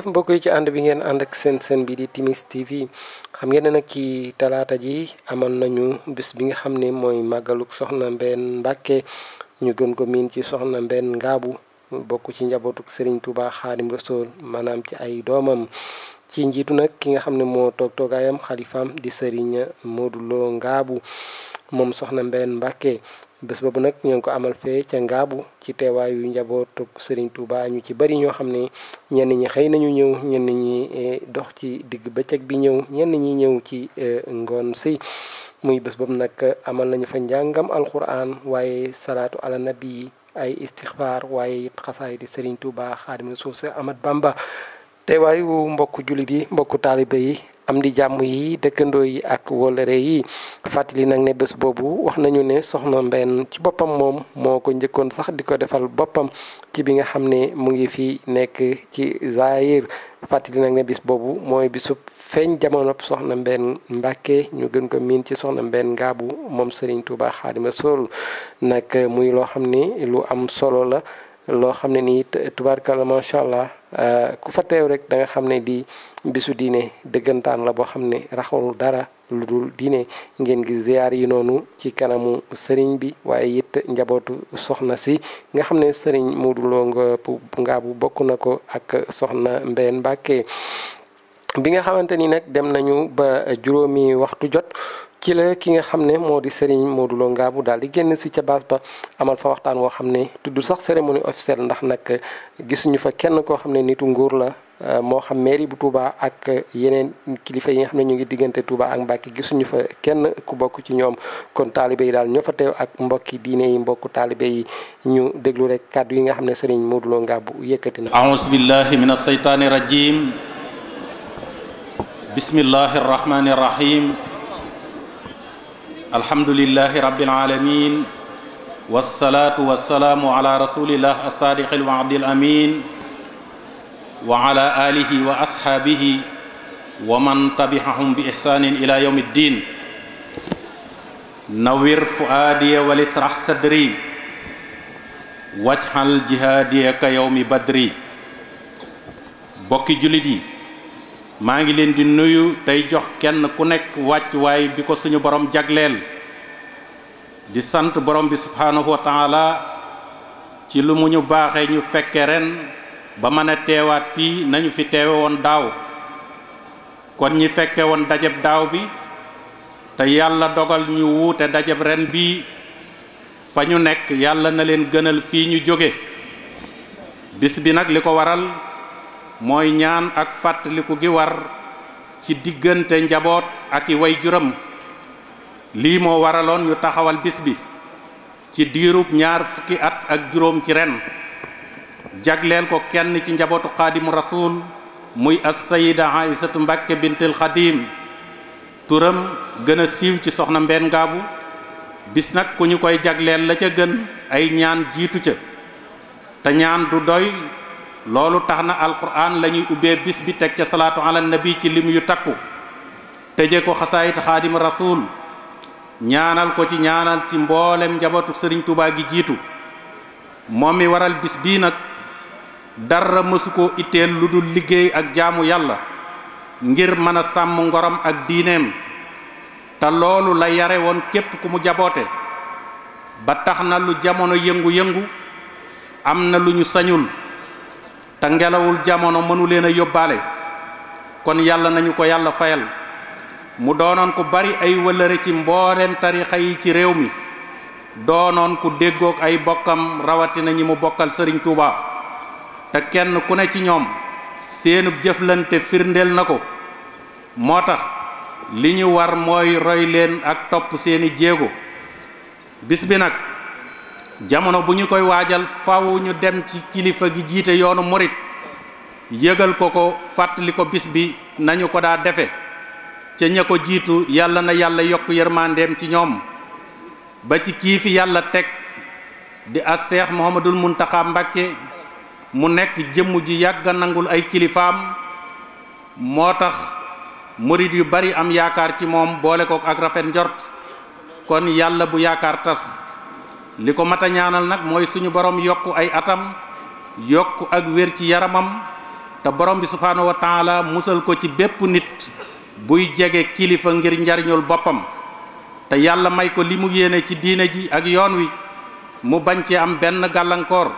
jëf mbokk yi ci ànd bi ngeen ànd ak seen bi di Timis TV xam ngeen ne nag ci talaata ji amal nañu bis bi nga xam ne mooy màggaluk soxna Mbène Mbacke ñu gën ko miin ci soxna Mbène Ngabou bokk ci njabootuk Serigne Touba Xaadim Rasool maanaam ci ay doomam ci njiitu nag ki nga xam ne moo toogaayam xalifaam di Serigne Modou Lo Ngabou moom soxna Mbène Mbacke bés boobu nag ñoo ngi ko amal fee ca Ngabou ci teewaayu njabootu Serigne Touba ñu ci bari ñoo xam ne ñenn ñi xëy nañu ñëw ñenn ñi dox ci digg bëccëg bi ñëw ñenn ñi ñëw ci ngoon si muy bés boobu nag amal nañu fa njàngam alquran waaye salaatu ala nabi ay istixfaar waaye it xasaay di Serigne Touba Xaadimu Rasuul Seex Ahmad Bamba teewaayu mbokku jullit yi mbokku taalibe yi am di jàmm yi dëkkandoo yi ak wolere yi fàttali nag ne bés boobu wax nañu ne soxna Mbène ci boppam moom moo ko njëkkoon sax di ko defal boppam ci bi nga xam ne mu ngi fi nekk ci Zaïre fàttali nag ne bis boobu mooy bisub feeñ jamono soxna Mbène Mbacke ñu gën ko miin ci soxna Mbène Ngabou moom Serigne Touba Xaadimu Rasuul nag muy loo xam ne lu am solo la loo xam ne nii tubaarkalla macha allah ku fa teew rek da nga xam ne di bisu diine dëggantaan la boo xam ne raxul dara lu dul diine ngeen gi ziyaar yi noonu ci kanamu sëriñ bi waaye it njabootu soxna si nga xam ne sëriñ Modou Lo Ngabou bokk na ko ak soxna Mbène Mbacke bi nga xamante ni nag dem nañu ba juróomi waxtu jot ci la ki nga xam ne moo di Serigne Modou Lo Ngabou daal di génn si ca baas ba amal fa waxtaan woo xam ne tudd sax cérémonie officielle ndax nag gisuñu fa kenn koo xam ne nitu nguur la moo xam mairie bu Touba ak yeneen kilifa yi nga xam ne ñu ngi diggante Touba ak Mbacke gisuñu fa kenn ku bokk ci ñoom kon taalibe yi daal ñoo fa teew ak mbokki diine yi mbokku taalibe yi ñu déglu rek kàddu yi nga xam ne Serigne Modou Lo Ngabou yëkkati na. a'uuzu billahi mina saytaani rajiim bismillahi rahmaani rahiim. alhamdulillahi rabbil alamin wassalatu wassalamu ala rasulillah as-sadiqil wa'dil amin wa ala alihi wa ashabihi wa man tabi'ahum bi ihsanin ila yawmiddin nawwir fuadiya wal israh sadri wajhal jihadiya ka yawmi badri bokki julit yi maa ngi leen di nuyu tey jox kenn ku nekk wàccuwaay bi ko suñu borom jagleel di sant borom bi subhaanahu wa taala ci lu mu ñu baaxee ñu fekke ren ba mën a teewaat fii nañu fi teewe woon daaw kon ñi fekke woon dajeb daaw bi te yàlla dogal ñu wuute dajeb ren bii fa ñu nekk yàlla na leen gënal fii ñu jóge bis bi nag li ko waral mooy ñaan ak fàttaliku gi war ci diggante njaboot ak i way juram lii moo waraloon ñu taxawal bis bi ci diirub 20 fukki at ak juróom ci ren jagleel ko kenn ci njabootu Xaadimu Rasuul muy as-Sayyida Aïsatu Mbacke bintul Xadim turam gën a siiw ci soxna Mbène Ngabou bis nag ku ñu koy jagleel la ca gën ay ñaan jiitu ca te ñaan du doy loolu tax na alquran la ñuy ubbee bis bi teg ca salaatu ala nabi ci lim yu takku tëje ko xasaayit Xaadimu Rasuul ñaanal ko ci ñaanal ci mboolem njabootu Serigne Touba gi jiitu moom mi waral bis bii nag dara mësu koo itteel lu dul liggéey ak jaamu yàlla ngir mën a sàmm ngorom ak diineem te loolu la yare woon képp ku mu jaboote ba tax na lu jamono yëngu-yëngu am na lu ñu sañul te ngelawul jamono mënu leen a yóbbaale kon yàlla nañu ko yàlla fayal mu doonoon ku bari ay wëllëre ci mbooleem tarixa yi ci réew mi doonoon ku déggoog ay bokkam rawatina ñi mu bokkal Serigne Touba te kenn ku ne ci ñoom seenub jëflante firndeel na ko moo tax li ñu war mooy roy leen ak topp seeni jéego bis bi nag jamono bu ñu koy waajal faw ñu dem ci kilifa gi jiite yoonu murit yëgal ko fàttali ko bis bi nañu ko daa defe ca ña ko jiitu yàlla na yàlla yokk yërmandeem ci ñoom ba ci kii fi yàlla teg di as Seex Muhammadul Muntaxa Mbàkke mu nekk jëmm ji yàgga nangul ay kilifaam moo tax murit yu bari am yaakaar ci moom boole ko ak rafet njort kon yàlla bu yaakaar tas li ko mata ñaanal nag mooy suñu borom yokku ay atam yokku ak wér ci yaramam te borom bi subhaanahu wa taala musal ko ci bépp nit buy jege kilifa ngir njariñul boppam te yàlla may ko li mu yéene ci diine ji ak yoon wi mu bañ ci am benn gàllankoor.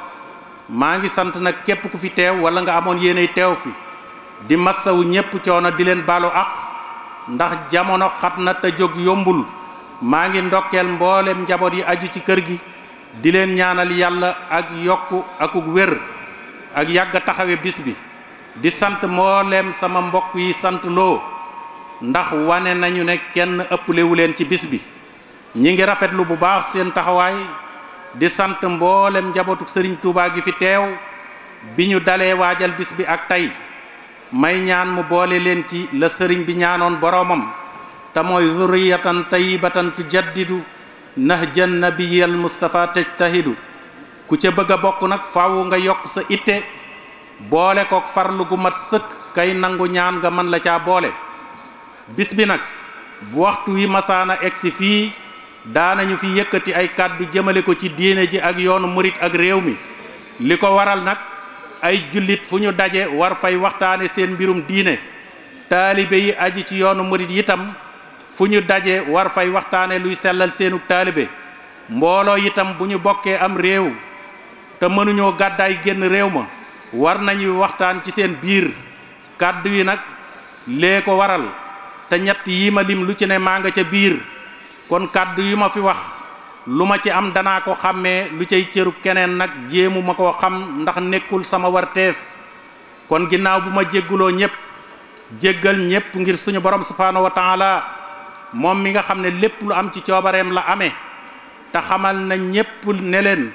maa ngi sant nag képp ku fi teew wala nga amoon yéeney teew fi di massawu ñépp coono di leen baalu àq ndax jamono xat na te jóg yombul. maa ngi ndokkeel mboolem njaboot yi aju ci kër gi di leen ñaanal yàlla ak yokku akuk wér ak yàgg taxawe bis bi. di sant mboolem sama mbokk yi sant loo ndax wane nañu ne kenn ëpplewu leen ci bis bi. ñi ngi rafetlu bu baax seen taxawaay di sant mboolem njabootu sëriñ Touba gi fi teew bi ñu dalee waajal bis bi ak tey. may ñaan mu boole leen ci la sëriñ bi ñaanoon boroomam te mooy zurriyatan tayyibatan tujaddidu nahjan nabiyil mustafa tajtahidu. ku ca bëgg a bokk nag faaw nga yokk sa itte boole ko farlu gu mat sëkk kay nangu ñaan nga mën la caa boole. bis bi nag bu waxtu wi masaana egsi fii daanañu fi yëkkati ay kàddu jëmale ko ci diine ji ak yoonu murit ak réew mi. li ko waral nag ay jullit fu ñu daje war fay waxtaane seen mbirum diine. taalibe yi aji ci yoonu murit itam fu ñu daje war fay waxtaane luy sellal seenu taalibe. mbooloo itam bu ñu bokkee am réew te mënuñoo gàddaay génn réew ma war nañuy waxtaan ci seen biir. kàddu yi nag lee ko waral te ñett yi ma lim lu ci ne maa nga ca biir. kon kàddu yi ma fi wax lu ma ci am danaa ko xàmmee lu cay cëru keneen nag jéemu ma koo xam ndax nekkul sama warteef. kon ginnaaw bu ma jégguloo ñépp jéggal ñépp ngir suñu borom subhaanahu wa taala moom mi nga xam ne lépp lu am ci coobareem la amee te xamal na ñépp ne leen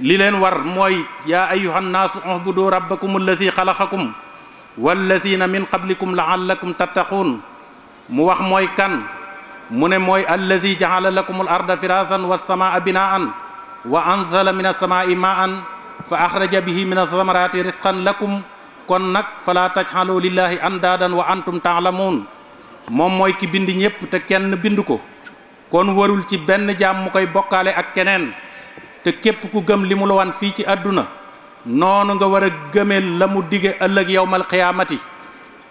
li leen war mooy yaa ayyuhan naasu u'budu rabbakum allazi xalaqakum wallazina min qablikum la'allakum tattaquun. mu wax mooy kan mu ne mooy allazi ja'ala lakumul arda firaasan was samaa binaan wa anzala minas samaa'i maa'an fa axraja bihi minas samaraati risqan lakum. kon nag fala taj'alu lillahi andaadan wa antum ta'lamuun. moom mooy ki bind ñépp te kenn bind ko. kon warul ci benn jaam mu koy bokkaale ak keneen. te képp ku gëm li mu la wan fii ci àdduna noonu nga war a gëmee la mu dige ëllëg yawmal qiyaamati.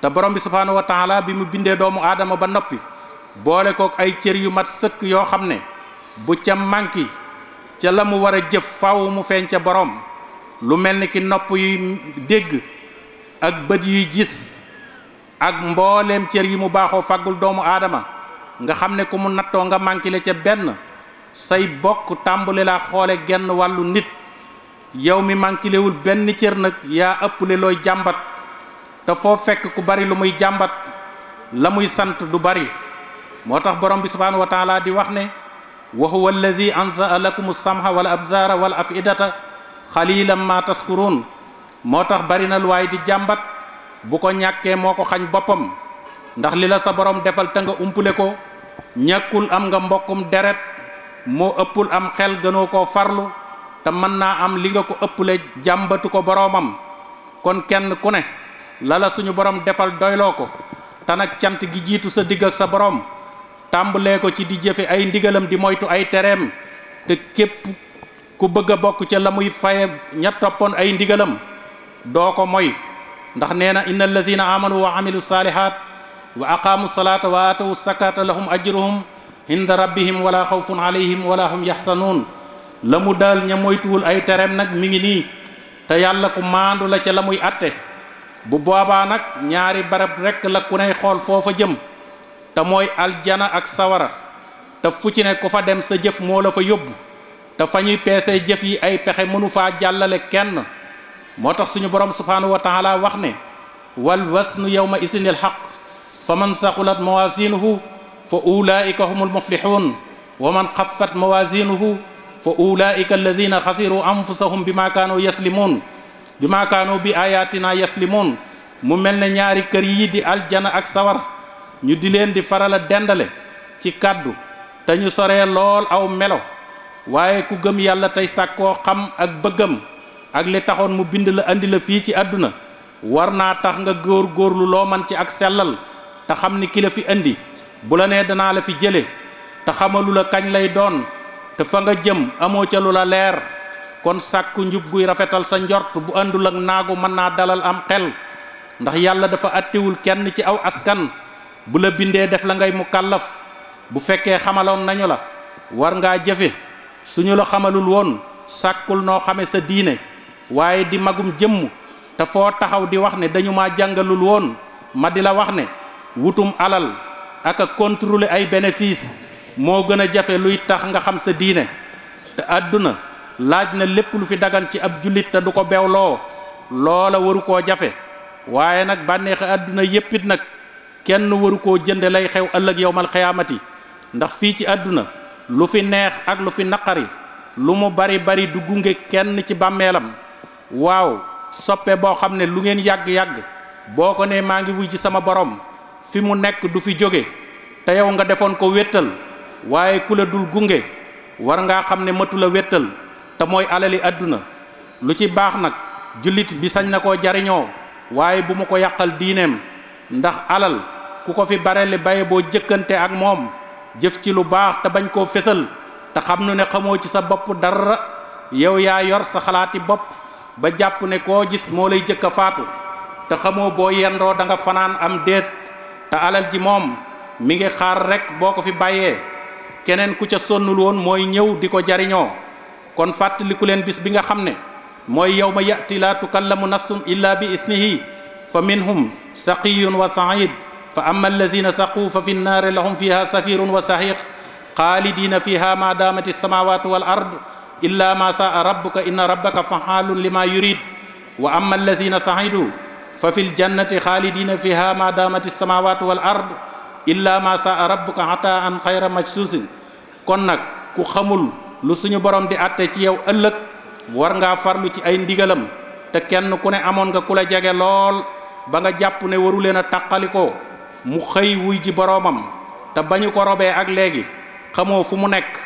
te borom bi subhaanahu wa taala bi mu bindee doomu aadama ba noppi boole kook ay cër yu mat sëkk yoo xam ne bu ca manki ca la mu war a jëf faaw mu feeñ ca borom. lu mel ni ki nopp yuy dégg ak bët yuy gis ak mbooleem cër yi mu baaxoo faggul doomu aadama nga xam ne ku mu nattoo nga manki le ca benn say bokk tàmbali laa xoole genn wàllu nit. yow mi mankilewul benn cër nag yaa ëpple looy jàmbat te foo fekk ku bari lu muy jàmbat la muy sant du bari. moo tax borom bi subhaanahu wa taala di wax ne wa huwa allazi anzala lakum as-sam'a wal absara wal af'idata xalilan ma taskurun. moo tax bari na lu waay di jàmbat bu ko ñàkkee moo ko xañ boppam ndax li la sa borom defal te nga umpule ko ñàkkul am nga mbokkum deret moo ëppul am xel gënoo koo farlu te mën naa am li nga ko ëppule jàmbatu ko boroomam. kon kenn ku ne lala suñu borom defal doyloo ko te nag cant gi jiitu sa digg ak sa borom tàmbalee ko ci di jëfe ay ndigalam di moytu ay tereem. te képp ku bëgg a bokk ca la muy faye ña toppoon ay ndigalam doo ko moy ndax nee na inna allazina amanu wa amilu salihat wa aqaamu salata wa atawu sakata lahum ajruhum inda rabbihim wala xawfun alayhim wala hum yaxsanuun. la mu daal ña moytuwul ay tereem nag mi ngi nii te yàlla ku maandu la ca la muy atte. bu boobaa nag ñaari barab rekk la ku ney xool foofa jëm te mooy aljana ak sawara. te fu ci ne ku fa dem sa jëf moo la fa yóbbu te fa ñuy peesee jëf yi ay pexe mënu faa jàllale kenn. moo tax suñu borom subhaanahu wa taala wax ne wal wasnu yawma isinil xaq fa man saqulat mawazinuhu fa ulaika humul muflixuun wa man xaffat mawazinuhu fa ulaika allazina xasiru anfusahum bima kaanu yaslimuun bima kaanu bi ayatina yaslimuun. mu mel ne ñaari kër yi di aljana ak sawar ñu di leen di faral a dendale ci kàddu te ñu soree lool aw melo waaye ku gëm yàlla tey sàkkoo xam ak bëggam ak li taxoon mu bind la andi la fii ci àdduna war naa tax nga góor-góorlu loo man ci ak sellal te xam ni ki la fi andi bu la nee danaa la fi jële te xamalu la kañ lay doon te fa nga jëm amoo ca lu la leer kon sàkku njub guy rafetal sa njort bu àndul ak naagu mën naa dalal am xel ndax yàlla dafa attewul kenn ci aw askan bu la bindee def la ngay mukallaf bu fekkee xamaloon nañu la war ngaa jëfe suñu la xamalul woon sàkkul noo xame sa diine waaye di magum jëmm te foo taxaw di wax ne dañu ma jàngalul woon ma di la wax ne wutum alal ak a contrôler ay bénéfice moo gën a jafe luy tax nga xam sa diine te àdduna laaj na lépp lu fi dagan ci ab jullit te du ko bewloo loola waru koo jafe waaye nag bànneexi àdduna yéppit nag kenn waru koo jënde lay xew ëllëg yowmal xiyaamati ndax fii ci àdduna lu fi neex ak lu fi naqari lu mu bari bari du gunge kenn ci bàmmeelam waaw soppe boo xam ne lu ngeen yàgg-yàgg boo ko ne maa ngi wuy ci sama borom fi mu nekk du fi jóge te yow nga defoon ko wéttal waaye ku la dul gunge war ngaa xam ne matu la wéttal te mooy alali àdduna lu ci baax nag jullit bi sañ na koo jariñoo waaye bu mu ko yàqal diineem ndax alal ku ko fi barele baye boo jëkkante ak moom jëf ci lu baax te bañ koo fesal te xam nu ne xamoo ci sa bopp dara yow yaa yor sa xalaati bopp ba jàpp ne koo gis moo lay jëkk a faatu te xamoo boo yendoo da nga fanaan am déet te alal ji moom mi ngi xaar rek boo ko fi bàyyee keneen ku ca sonnul woon mooy ñëw di ko jariñoo kon fàttaliku leen bis bi nga xam ne mooy yawma ya'ti la tukallamu nafsun illa bi isnihi fa minhum saqiyun wa sa'id fa amma allazina saqu fa fi nnaari lahum fiha safirun wa sahiq xaalidina fiha ma damat as-samawatu wal ard illa ma saa rabbuka inna rabbaka fa'alun lima yurid wa amma allazina sa'idu fa fil jannati xaalidina fiha ma damat as-samawatu wal ard illa ma saa rabbuka ataan xayra majsusin kon nag ku xamul lu suñu borom di atte ci yow ëllëg war ngaa farlu ci ay ndigalam te kenn ku ne amoon nga ku la jege lool ba nga jàpp ne waru leen a tàqalikoo mu xëy wuy ji boroomam te bañu ko robee ak léegi xamoo fu mu nekk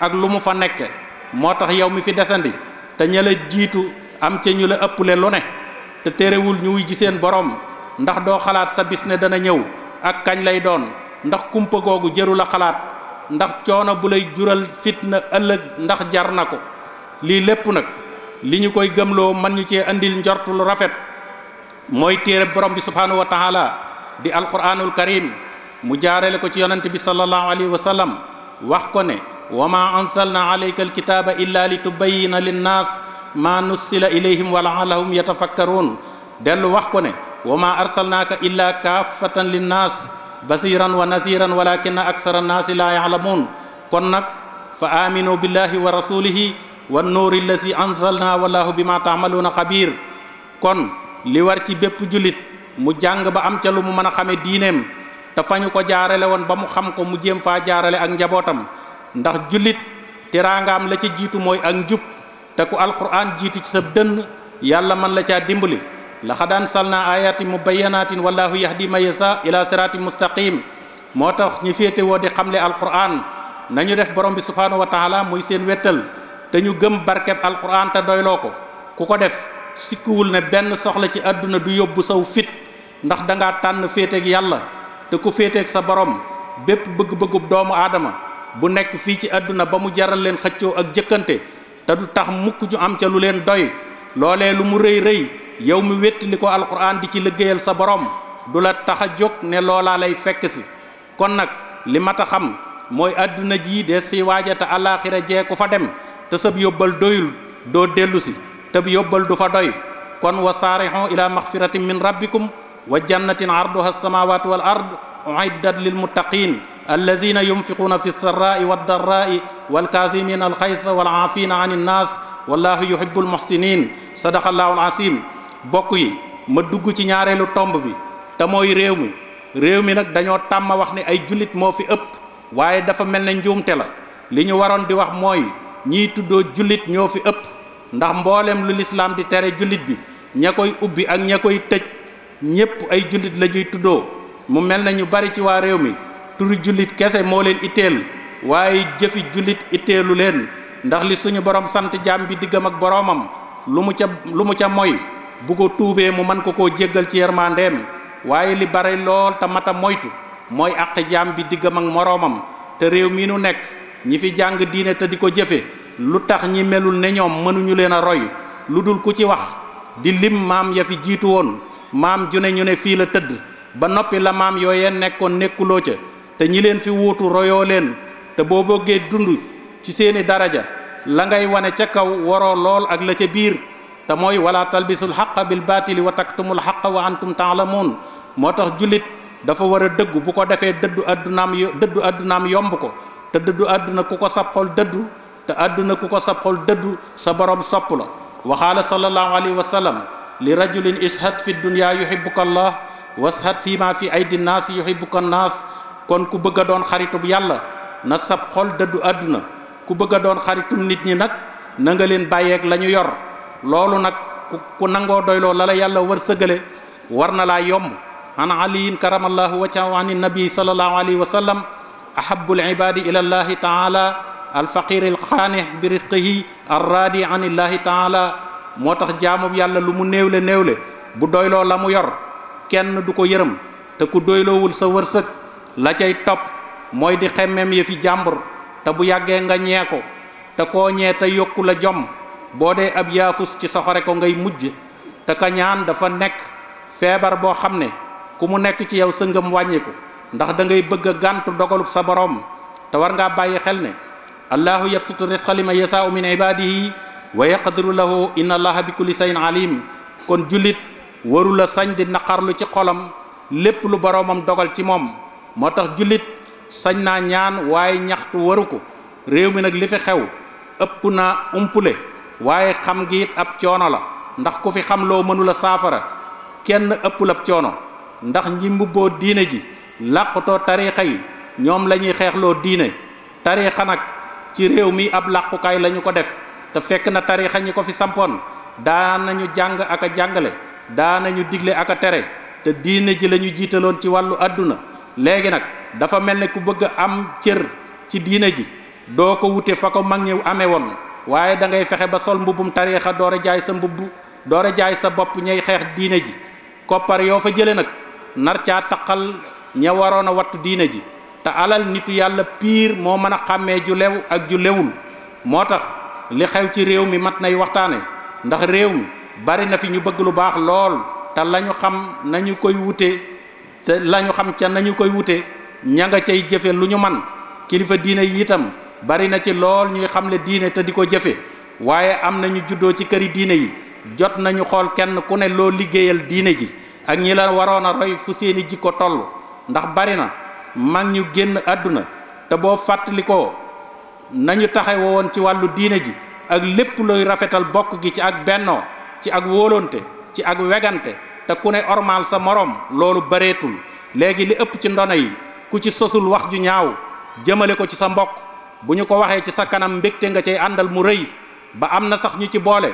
ak lu mu fa nekke moo tax yow mi fi desandi te ña la jiitu am ca ñu la ëpple lu ne te terewul ñu wuy ji seen boroom ndax doo xalaat sa bis ne dana ñëw ak kañ lay doon ndax kumpa googu jëru la xalaat ndax coono bu lay jural fitna ëllëg ndax jar na ko lii lépp nag li ñu koy gëmloo man ñu cee andil njort lu rafet mooy téere borom bi subhanahu wa taala di alquranul karim mu jaarale ko ci yonent bi sallallahu alayhi wa sallam wax ko ne wa ma ansalna alayka alkitaba illa li tubayyina linnaas ma nussila ilayhim wa la'allahum yatafakkarun dellu wax ko ne wa ma arsalnaaka illa kaafatan linnaas basiran wa naziran walakina aksara annaasi la ya'lamun kon nag fa aminu billahi wa rasulihi wan nuuri allazi anzalna wallahu bima ta'maluna xabiir kon li war ci bépp jullit mu jàng ba am ca lu mu mën a xame diineem te fañu ko jaarale woon ba mu xam ko mu jéem faa jaarale ak njabootam ndax jullit teraangaam la ca jiitu mooy ak njub te ku alquran jiitu ci sa dënn yàlla man la caa dimbali laqad anzalna ayatin mubayyinatin wallahu yahdi man yasha ila siratin mustaqim moo tax ñu féete woo di xamle alquran nañu def borom bi subhanahu wa taala muy seen wettal te ñu gëm barkeb alquran te doyloo ko ku ko def sikkuwul ne benn soxla ci àdduna du yóbbu saw fit ndax dangaa tànn féeteeg yàlla te ku féeteeg sa borom bépp bëgg-bëggub doomu aadama bu nekk fii ci àdduna ba mu jaral leen xëccoo ak jëkkante te du tax mukk ñu am ca lu leen doy loolee lu mu rëy rëy yow mi wéttali ko alquran di ci liggéeyal sa borom du la tax a jóg ne loolaa lay fekk si kon nag li mat a xam mooy àdduna ji des fi waaja te àllaaxira jee ku fa dem te sab yóbbal doyul doo dellu si te yóbbal du fa doy kon wa saarihu ila maxfiratin min rabbikum wa jannatin arduha alsamawatu wal ard uiddat lil muttaqin alladina yunfiquuna fi lsarraai waddarraai walkaazimina alxaysa wal aafina an innaas wallahu yuhibbul muhsinin sadaqallahu alasim bokk yi ma dugg ci ñaareelu tomb bi te mooy réew mi nag dañoo tàmm wax ne ay jullit moo fi ëpp waaye dafa mel ne njuumte la li ñu waroon di wax mooy ñiy tuddoo jullit ñoo fi ëpp ndax mboolem lu lislaam di tere jullit bi ña koy ubbi ak ña koy tëj ñépp ay jullit la ñuy tuddoo mu mel na ñu bari ci waa réew mi turi jullit kese moo leen itteel waaye jëfi jullit itteelu leen ndax li suñu borom sant jaam bi diggam ak boroomam lu mu ca moy bu ko tuubee mu mën ko koo jéggal ci yermandeem waaye li bari lool te mata moytu mooy àq jaam bi diggam ak moroomam te réew mi nu nekk ñi fi jàng diine te di ko jëfe lu tax ñi melul ne ñoom mënuñu leen a roy lu dul ku ci wax di lim maam ya fi jiitu woon maam ju ne ñu ne fii la tëdd ba noppi la maam yooyee nekkoon nekkuloo ca te ñi leen fi wuutu royoo leen te boo bëggee dund ci seeni daraja la ngay wane ca kaw waroo lool ak la ca biir te mooy wala talbisul xaqa bil baatili wa taktumul xaqa wa antum taalamuun moo tax jullit dafa war a dëggu bu ko defee dëddu addunaam yomb ko te dëddu àdduna ku ko sab xol dëddu te àdduna ku ko sab xol dëddu sa borom sopp la waxaala sallallahu alayhi wa sallam li rajulin ishad fi dunya yuhibbuka allah washad fi ma fi aydi naas yuhibbuka naas kon ku bëgg a doon xaritub yàlla na sab xol dëddu àdduna ku bëgg a doon xaritum nit ñi nag na nga leen bàyyeeg la ñu yor loolu nag ku nangoo doyloo la la yàlla war sëgale war na laa yomb an aliyin karamallahu wajhahu an nabi sallallahu alayhi wa sallam ahabul ibadi ila allahi taala alfaqir alxaanih bi risqihi arradi an illahi taala moo tax jaamub yàlla lu mu néewle bu doyloo la mu yor kenn du ko yërëm te ku doyloowul sa wërsëg la cay topp mooy di xemmem yëfi jàmbur te bu yàggee nga ñee ko te koo ñee te yokku la jom boo dee ab yaafus ci soxore ko ngay mujj te ka ñaan dafa nekk feebar boo xam ne ku mu nekk ci yow sa ngëm wàññiku ndax da ngay bëgg a gàntu dogalub sa borom te war ngaa bàyyi xel ne allahu yabsutu risqa liman yasaau min ibadihi wa yaqdiru lahu inna allaha bi kulli shay'in alim kon jullit waru la sañ di naqarlu ci xolam lépp lu boroomam dogal ci moom moo tax jullit sañ naa ñaan waaye ñaxtu waru ko réew mi nag li fi xew ëpp naa umpule waaye xam gi it ab coono la ndax ku fi xam loo mënula saafara kenn ëppul ab coono ndax ñi mbubboo diine ji làqutoo tariixa yi ñoom la ñuy xeexloo diine tariixa nag ci réew mi ab làqukaay la ñu ko def te fekk na tariixa ñi ko fi sampoon daanañu jàng ak a jàngale daanañu digle ak a tere te diine ji la ñu jiitaloon ci wàllu àdduna léegi nag dafa mel ne ku bëgg a am cër ci diine ji doo ko wute fa ko mag ñi amee woon waaye da ngay fexe ba sol mbubbum tariixa door a jaay sa mbubb door a jaay sa bopp ñay xeex diine ji koppar yoo fa jële nag nar caa taqal ña waroon a wattu diine ji te alal nitu yàlla piir moo mën a xàmmee ju lew ak ju lewul moo tax li xew ci réew mi mat nay waxtaane ndax réew mi bari na fi ñu bëgg lu baax lool te lañu xam nañu koy wute te lañu xam ca nañu koy wute ña nga cay jëfe lu ñu man kilifa diine yi itam bari na ci lool ñuy xamle diine te di ko jëfe waaye am nañu juddoo ci këri diine yi jot nañu xool kenn ku ne loo liggéeyal diine ji ak ñi la waroon a roy fu seeni jikko toll ndax bari na mag ñu génn àdduna te boo fàttalikoo nañu taxawe woon ci wàllu diine ji ak lépp luy rafetal bokk gi ci ak bennoo ci ak wóolonte ci ak wegante te ku ne ormal sa moroom loolu bareetul léegi li ëpp ci ndono yi ku ci sosul wax ju ñaaw jëmale ko ci sa mbokk bu ñu ko waxee ci sa kanam mbégte nga cay àndal mu rëy ba am na sax ñu ci boole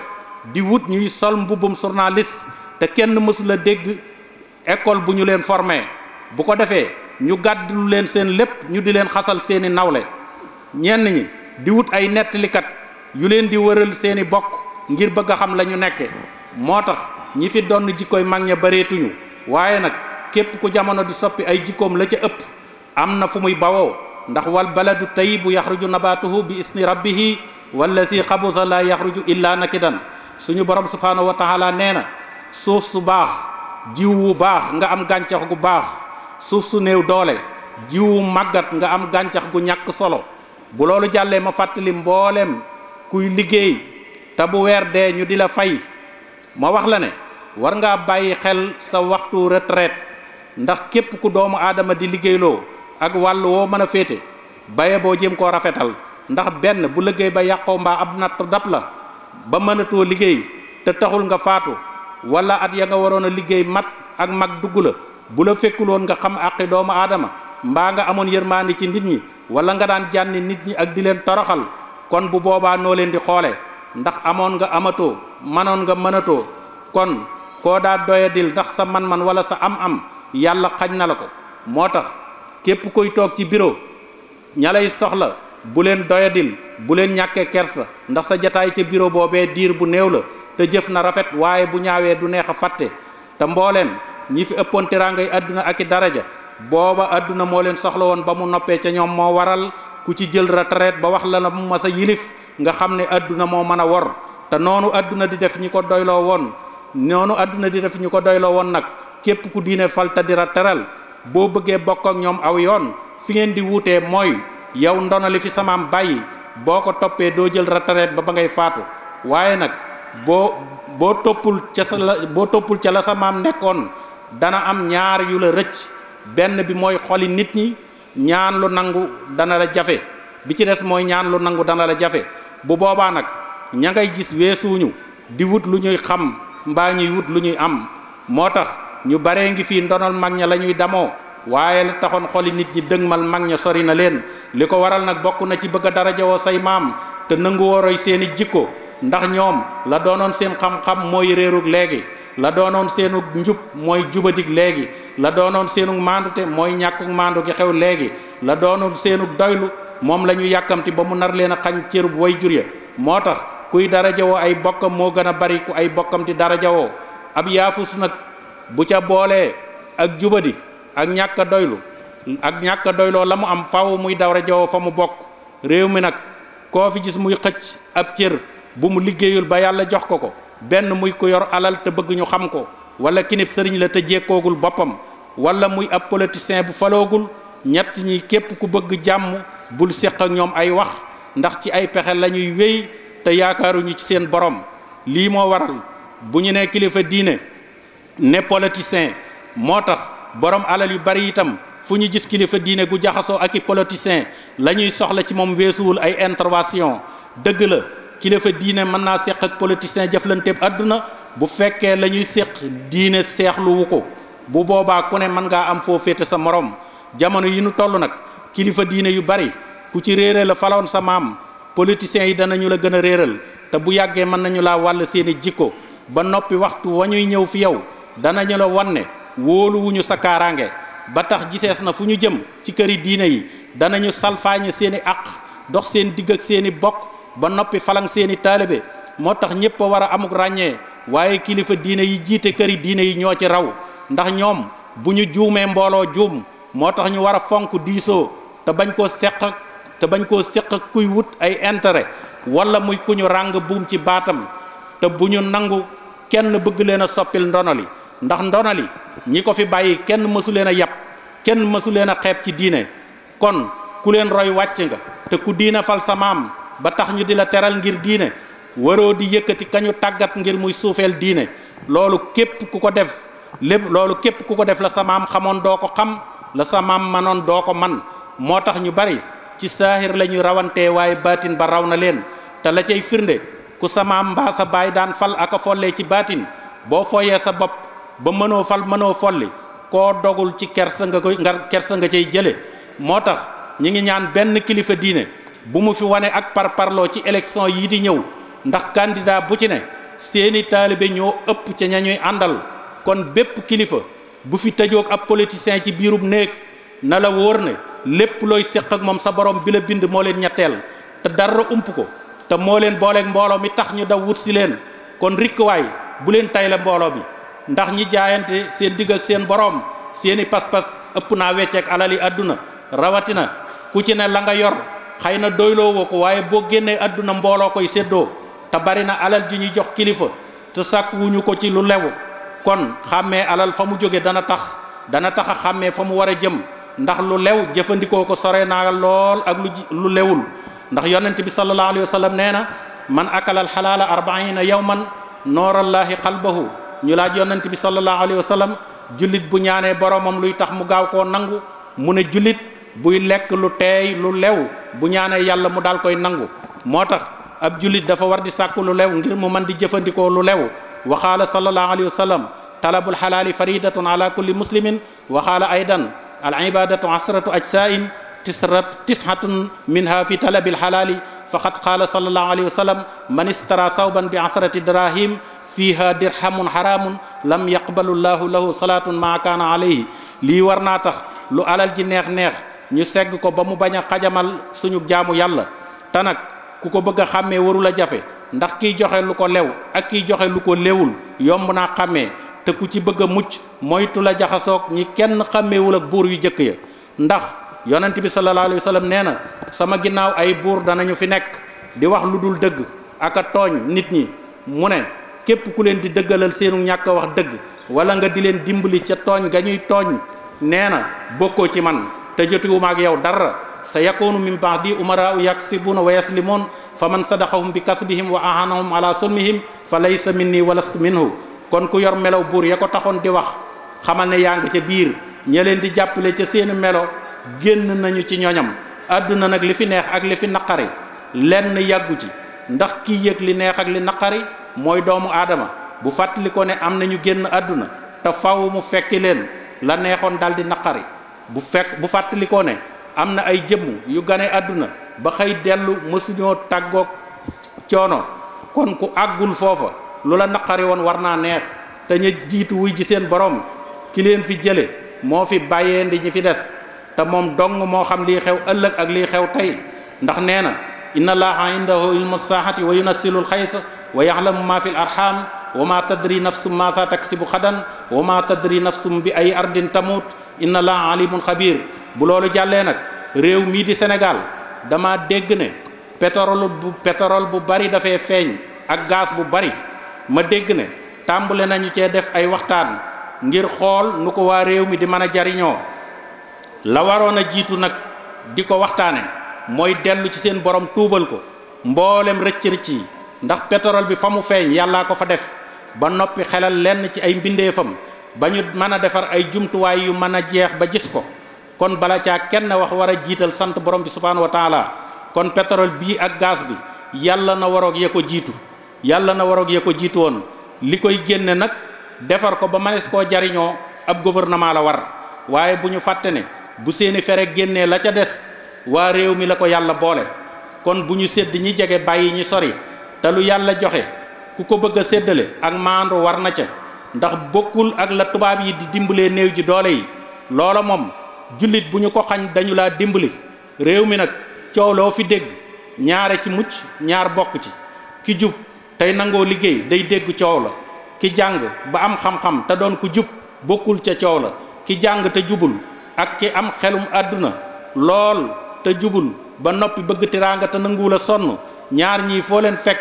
di wut ñuy sol mbubbum journaliste te kenn mësula dégg école bu ñu leen formé bu ko defee ñu gàddulu leen seen lépp ñu di leen xasal seeni nawle ñenn ñi di wut ay nettalikat yu leen di wëral seeni bokk ngir bëgg a xam la ñu nekke moo tax ñi fi donn jikkoy mag ña bareetuñu waaye nag képp ku jamono di soppi ay jikkoom la ca ëpp am na fu muy bawoo ndax wal baladu tayyibu yaxruju nabatuhu bi isni rabbihi wallazi xabusa la yaxruju illa nakidan suñu borom subhanahu wa taala nee na suuf su baax jiw wu baax nga am gàncax gu baax suuf su néew doole jiw wu màggat nga am gàncax gu ñàkk solo bu loolu jàllee ma fàttali mbooleem kuy liggéey te bu weer dee ñu di la fay ma wax la ne war ngaa bàyyi xel sa waxtu retraite ndax képp ku doomu aadama di liggéeyloo ak wàll woo mën a féete baye boo jéem koo rafetal ndax benn bu liggéey ba yàqoo mbaa ab natt dab la ba mënatoo liggéey te taxul nga faatu wala at ya nga waroon a liggéey mat ak mag dugg la bu la fekkuloon nga xam àqi doomu aadama mbaa nga amoon yërmaandi ci nit ñi wala nga daan jànni nit ñi ak di leen toroxal kon bu boobaa noo leen di xoole ndax amoon nga amatoo manoon nga mënatoo kon koo daa doyadil ndax sa man-man wala sa am-am yàlla xañ na la ko moo tax képp koy toog ci bureau ña lay soxla bu leen doyadil bu leen ñàkkee kersa ndax sa jataay ca bureau boobee diir bu néew la te jëf na rafet waaye bu ñaawee du neex a fàtte te mbooleem ñi fi ëppoon teraangay àdduna ak i daraja booba àdduna moo leen soxla woon ba mu noppee ca ñoom moo waral ku ci jël retraite ba wax la na mu masa yilif nga xam ne adduna moo mën a wor te noonu adduna di def ñi ko doyloo woon noonu adduna di def ñi ko doyloo woon nag képp ku diine fal te dira teral boo bëggee bokk ak ñoom aw yoon fi ngeen di wuutee mooy yow ndono li fi samaam bàyyi boo ko toppee doo jël retraite ba ngay faatu waaye nag boo toppul ca la sa maam nekkoon dana am ñaar yu la rëcc benn bi mooy xoli nit ñi ñaan lu nangu dana la jafe bi ci des mooy ñaan lu nangu dana la jafe bu boobaa nag ña ngay gis weesuuñu di wut lu ñuy xam mbaa ñuy wut lu ñuy am moo tax ñu baree ngi fii ndonal mag ña la ñuy damoo waaye la taxoon xoli nit ñi dëgmal mag ña sori na leen li ko waral nag bokk na ci bëgg a darajawoo say maam te nangu woroy seeni jikko ndax ñoom la doonoon seen xam-xam mooy réerug léegi la doonoon seenu njub mooy jubadig léegi la doonoon seenu maandute mooy ñàkkug maandu gi xew léegi la doonoon seenu doylu moom la ñu yàkkamti ba mu nar leen a xañ cërub way jur ya moo tax kuy darajawoo ay bokkam moo gën a bari ku ay bokkam di darajawoo ab yaafus nag bu ca boolee ak jubadi ak ñàkk a doyloo la mu am faaw muy darajawoo fa mu bokk réew mi nag koo fi gis muy xëcc ab cër bu mu liggéeyul ba yàlla jox ko benn muy ko yor alal te bëgg ñu xam ko wala kinib sëriñ la te jékkoogul boppam wala muy ab politicien bu faloogul ñett ñi képp ku bëgg jàmm bul séq ak ñoom ay wax ndax ci ay pexe la ñuy wéy te yaakaaruñu ci seen borom lii moo waral bu ñu ne kilifa diine ne politicien moo tax borom alal yu bari itam fu ñu gis kilifa diine gu jaxasoo ak i politicien la ñuy soxla ci moom weesuwul ay intervention dëgg la kilifa diine mën naa seq ak politicien jëflanteeb àdduna bu fekkee la ñuy seq diine seexluwu ko bu boobaa ku ne mën ngaa am foo féete sa morom jamono yi nu toll nag kilifa diine yu bari ku ci réere la faloon sa maam politiciens yi danañu la gën a réeral te bu yàggee mën nañu laa wàll seeni jikko ba noppi waxtu wa ñuy ñëw fi yow danañu la wanne wóoluwuñu sa kaaraange ba tax gisees na fu ñu jëm ci këri diine yi danañu salfaañe seeni àq dox seen digg ak seeni bokk ba noppi falang seeni taalibe moo tax ñépp a war a amuk ràññee waaye kilifa diine yi jiite këri diine yi ñoo ci raw ndax ñoom bu ñu juumee mbooloo juum moo tax ñu war a fonk diisoo te bañ koo seq ak kuy wut ay intérêt wala muy ku ñu ràng buum ci baatam te bu ñu nangu kenn bëgg leen a soppil ndonoli ndax ndonoli ñi ko fi bàyyi kenn mësu leen a yàpp kenn mësu leen a xeeb ci diine kon ku leen roy wàcc nga te ku diine fal sa maam ba tax ñu di la teral ngir diine waroo di yëkkati kañu tàggat ngir muy suufeel diine loolu képp ku ko def la sa maam xamoon doo ko xam la sa maam manoon doo ko man moo tax ñu bari ci saahir la ñuy rawantee waaye baatin ba raw na leen te la cay firnde ku sa maam mbaa sa baay daan fal aka follee ci baatin boo fooyee sa bopp ba mënoo fal mënoo folli koo dogul ci kersa nga cay jële moo tax ñi ngi ñaan benn kilifa diine bu mu fi wane ak parparloo ci élection yii di ñëw ndax candidat bu ci ne seeni taalibe ñoo ëpp ca ña ñuy àndal kon bépp kilifa bu fi tëjoog ab politicien ci biirub néeg na la wóor ne lépp looy séq ak moom sa borom bi la bind moo leen ñetteel te dara ump ko te moo leen booleeg mbooloo mi tax ñu daw wut si leen kon rikkuwaay bu leen tay la mbooloo bi ndax ñi jaayante seen digg ak seen borom seeni pas-pas ëpp naa wecceek alali àdduna rawatina ku ci ne la nga yor xëy na doyloo woo ko waaye boo génnee àdduna mbooloo koy séddoo te bari na alal ji ñuy jox kilifa te sàkk wuñu ko ci lu lew kon xàmmee alal fa mu jóge dana tax a xàmmee fa mu war a jëm ndax lu lew jëfandikoo ko sore naa lool ak lu lewul ndax yonent bi sallallahu alayhi wa sallam nee na man akala al xalaala 40 yawman noorallaahi qalbahu ñu laaj yonent bi sallallahu alayhi wa sallam jullit bu ñaanee boromam luy tax mu gaaw koo nangu mu ne jullit buy lekk lu teey lu lew bu ñaanee yàlla mu daal koy nangu moo tax ab jullit dafa war di sàkku lu lew ngir mu mën di jëfandikoo lu lew wa qaala sallallahu alayhi wa sallam talabul xalaali faridatun ala kulli muslimin wa qaala aydan al ibadatu asratu ajsain tishatun minha fi talabil xalaali faqad qaala sallallahu alayhi wa sallam man istara sawban bi asrati dirahim fiha dirhamun haramun lam yaqbalu llahu lahu salatun ma kaana alayhi lii war naa tax lu alal ji neex-neex ñu segg ko ba mu bañ a xajamal suñu jaamu yàlla te nag ku ko bëgg a xàmmee warul a jafe ndax kiy joxe lu ko lew ak kiy joxe lu ko lewul yomb naa xàmmee te ku ci bëgg a mucc moytu la jaxasoog ñi kenn xàmmeewul ak buur yu jëkk ya ndax yonent bi sallallahu alayhi wa sallam nee na sama ginnaaw ay buur danañu fi nekk di wax lu dul dëgg ak a tooñ nit ñi mu ne képp ku leen di dëggalal seenu ñàkk a wax dëgg wala nga di leen dimbali ca tooñ ga ñuy tooñ nee na bokkoo ci man te jotiwuma ak yow dara sa yakunu min ba'di umara'u yaksibuna wa yaslimun fa man sadaqahum bi kasbihim wa ahanahum ala sulmihim fa laysa minni wa lastu minhu kon ku yor melaw buur ya ko taxoon di wax xamal ne yaa ngi ca biir ña leen di jàppale ca seeni melo génn nañu ci ñoñam àdduna nag li fi neex ak li fi naqari lenn yàggu ci ndax kii yëg li neex ak li naqari mooy doomu aadama bu fàttali ko ne am nañu génn àdduna te faw mu fekki leen la neexoon dal di naqari bu fàttali ko ne am na ay jëmm yu gane àdduna ba xëy dellu mësuñoo tàggoog coono kon ku àggul foofa lu la naqari woon war naa neex te ñu jiitu wuy ji seen borom ki leen fi jële moo fi bàyyee ndi ñi fi des te moom dong moo xam lii xew ëllëg ak lii xew tey ndax nee na inna allaha indahu ilmu saahati wa yunazzilu alxaysa wa yaxlamu ma fi l arham wa ma tadri nafsum ma sa taksibu xadan wa ma tadri nafsum bi ay ardin tamut inna allaha alimun xabir bu loolu jàllee nag réew mii di Sénégal dama dégg ne pétrole bu bari dafay feeñ ak gaz bu bari ma dégg ne tàmbale nañu cee def ay waxtaan ngir xool nu ko waa réew mi di mën a jariñoo la waroon a jiitu nag di ko waxtaane mooy dellu ci seen borom tuubal ko mboolem rëcc-rëcc yi ndax pétrole bi fa mu feeñ yàllaa ko fa def ba noppi xelal lenn ci ay mbindeefam ba ñu mën a defar ay jumtuwaay yu mën a jeex ba gis ko kon bala caa kenn wax war a jiital sant borom bi subhaanahu wa taala kon pétrole bii ak gaz bi yàlla na waroog ya ko jiitu woon li koy génne nag defar ko ba mënees koo jariñoo ab gouvernement la war waaye bu ñu fàtte ne bu seeni fere génnee la ca des waa réew mi la ko yàlla boole kon bu ñu sédd ñi jege bàyyi ñi sori te lu yàlla joxe ku ko bëgg a séddale ak maandu war na ca ndax bokkul ak la tubaab yi di dimbalee néew ji doole yi loola moom jullit bu ñu ko xañ dañu laa dimbali réew mi nag coow loo fi dégg ñaare ci mucc ñaar bokk ci ki jub tey nangoo liggéey day dégg coow la ki jàng ba am xam-xam te doon ku jub bokkul ca coow la ki jàng te jubul ak ki am xelum àdduna lool te jubul ba noppi bëgg tiraanga te nanguwul a sonn ñaar ñii foo leen fekk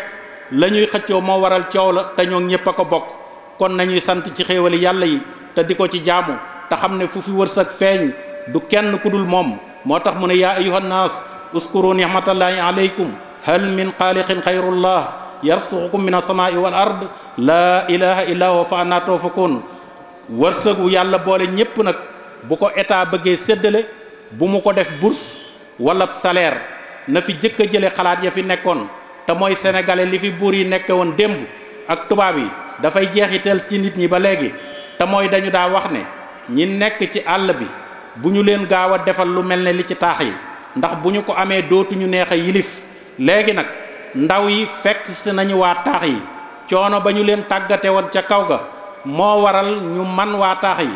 la ñuy xëccoo moo waral coow la te ñoo ñépp a ko bokk kon nañuy sant ci xéewali yàlla yi te di ko ci jaamu te xam ne fu fi wërsëg feeñ du kenn ku dul moom moo tax mu ne yaa ayyuhan naas uskuru nihmatallahi alaykum hal min xaaliqin xayrullah yarsuqukum min as-samaa'i wal ard laa ilaha illa huwa fa annaa tuufakun wërsëgu yàlla boole ñépp nag bu ko état bëggee séddale bu mu ko def bourse wala salaire na fi jëkk a jële xalaat ya fi nekkoon te mooy sénégalais li fi buur yi nekke woon démb ak tubaab yi dafay jeexital ci nit ñi ba léegi te mooy dañu daa wax ne ñi nekk ci àll bi bu ñu leen gaaw a defal lu mel ne li ci taax yi ndax bu ñu ko amee dootuñu neex a yilif léegi nag ndaw yi fekk si nañu waa taax yi coono ba ñu leen tàggate woon ca kaw ga moo waral ñu man waa taax yi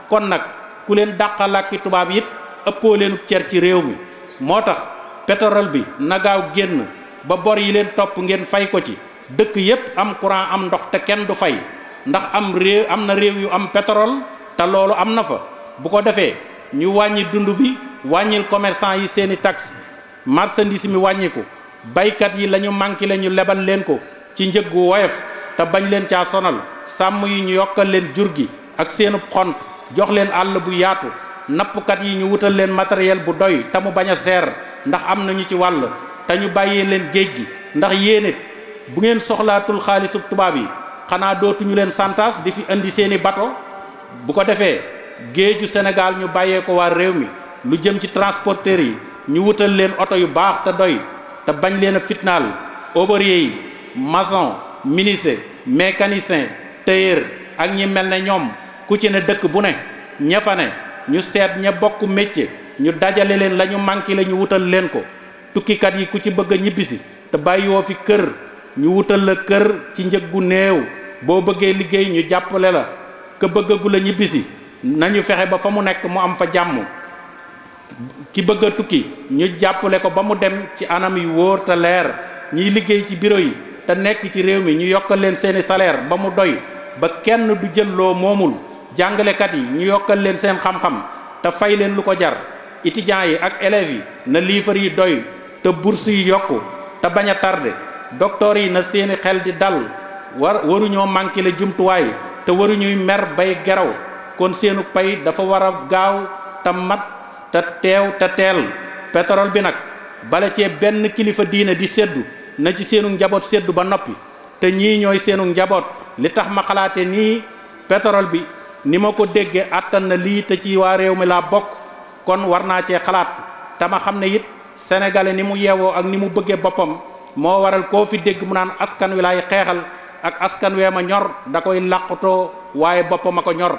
kon nag ku leen dàqalakki tubaab it ëppoo leenu cer ci réew mi moo tax pétrole bi na gaaw génn ba bor yi leen topp ngeen fay ko ci dëkk yépp am courant am ndox te kenn du fay ndax am na réew yu am pétrole te loolu am na fa bu ko defee ñu wàññi dund bi wàññil commerçant yi seeni taxe marchandise mi wàññiku baykat yi lañu manqué la ñu lebal leen ko ci njëg gu woyof te bañ leen caa sonal sàmm yi ñu yokkal leen jur gi ak seenub xont jox leen àll bu yaatu nappkat yi ñu wutal leen matériel bu doy te mu bañ a seer ndax am nañu ci wàll te ñu bàyyee leen géej gi ndax yéenit bu ngeen soxlaatul xaalisub tubaab yi xanaa dootuñu leen santaas di fi indi seeni bato bu ko defee géeju Sénégal ñu bàyyee ko waa réew mi lu jëm ci transporteurs yi ñu wutal leen oto yu baax te doy te bañ leen a fitnaal ouvrier yi maçon menuisier mécanicien tailleur ak ñi mel ne ñoom ku ci ne dëkk bu ne ña fa ne ñu seet ña bokk métier ñu dajale leen la ñu manqué la ñu wutal leen ko tukkikat yi ku ci bëgg a ñibbisi te bàyyiwoo fi kër ñu wutal la kër ci njëg gu néew boo bëggee liggéey ñu jàppale la ka bëggagu la ñibbisi nañu fexe ba fa mu nekk mu am fa jàmm ki bëgg a tukki ñu jàppale ko ba mu dem ci anam yu wóor te leer ñiy liggéey ci bureau yi te nekk ci réew mi ñu yokkal leen seeni salaire ba mu doy ba kenn du jël loo moomul jàngalekat yi ñu yokkal leen seen xam-xam te fay leen lu ko jar étudiants yi ak élèves yi na livre yi doy te bourse yi yokku te bañ a tardé docteur yi na seeni xel di dal waruñoo manqué le jumtuwaay te waruñuy mer bay geraw kon seenu pay dafa war a gaaw te mat te teew te teel pétrole bi nag bala cee benn kilifa diine di séddu na ci seenu njaboot séddu ba noppi te ñii ñooy seenu njaboot li tax ma xalaate nii pétrole bi ni ma ko déggee àttan na lii te ci waa réew mi laa bokk kon war naa cee xalaat te ma xam ne it sénégalais ni mu yeewoo ak ni mu bëggee boppam moo waral koo fi dégg mu naan askan wi laay xeexal ak askan wee ma ñor da koy làqutoo waaye boppam a ko ñor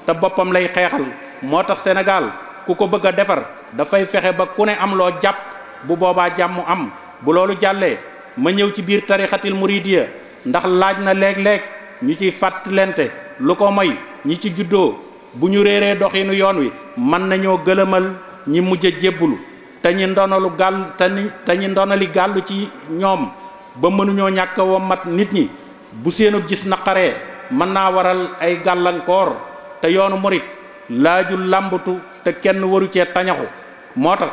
te boppam lay xeexal moo tax Sénégal ku ko bëgg a defar dafay fexe ba ku ne am loo jàpp bu boobaa jàmm am bu loolu jàllee ma ñëw ci biir tarixatil muridiya ndax laaj na léeg-léeg ñu ciy fàttalente lu ko moy ñi ci juddoo bu ñu réeree doxinu yoon wi mën nañoo gëlëmal ñi mujj a jébbulu te ñi ndonali gàllu ci ñoom ba mënuñoo ñàkk a wommat nit ñi bu seenub gis naqaree mën naa waral ay gàllankoor te yoonu murit laajul làmbatu te kenn waru cee tañaxu moo tax